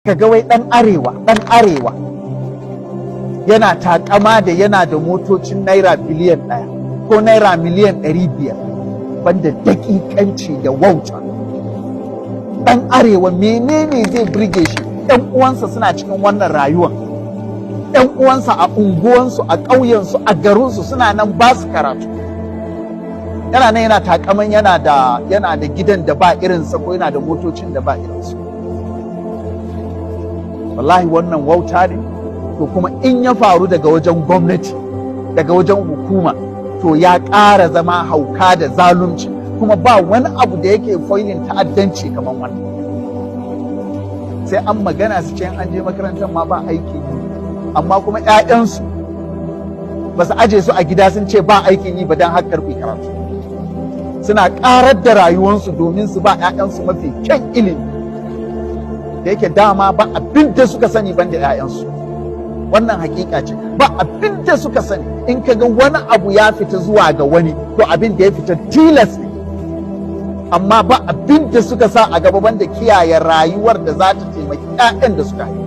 Kaga wai ɗan arewa, ɗan arewa yana takama da yana da motocin naira biliyan 1 ko naira miliyan 500, banda daƙiƙanci da wauta. Ɗan arewa, menene zai burge shi? Ɗan uwansa suna cikin wannan rayuwan, ɗan uwansa a unguwansu, a ƙauyensu, a garinsu, suna nan ba su karatu, yana nan yana takaman yana da gidan da ba irinsa ko yana da motocin da ba irinsu. Wallahi wannan wauta ne. To kuma in ya faru daga wajen gwamnati, daga wajen hukuma, to ya ƙara zama hauka da zalunci. Kuma ba wani abu da yake fueling ta'addanci kamar wannan. Sai an magana, su ce an je makarantar ma ba aikin yi, amma kuma 'ya'yansu ba su aje su a gida sun ce ba aikin yi ba don har karfi karatu. Suna ƙarar da rayuwansu domin su ba 'ya'yansu mafi kyan ilimi, da yake dama ba abin da suka sani ban da 'ya'yansu. Wannan hakika ce, ba abin da suka sani. In ka ga wani abu ya fita zuwa ga wani, to abin da ya fita tilas ne, amma ba abin da suka sa a gaba banda kiyaye rayuwar da za ta taimaki 'ya'yan da suka haifa.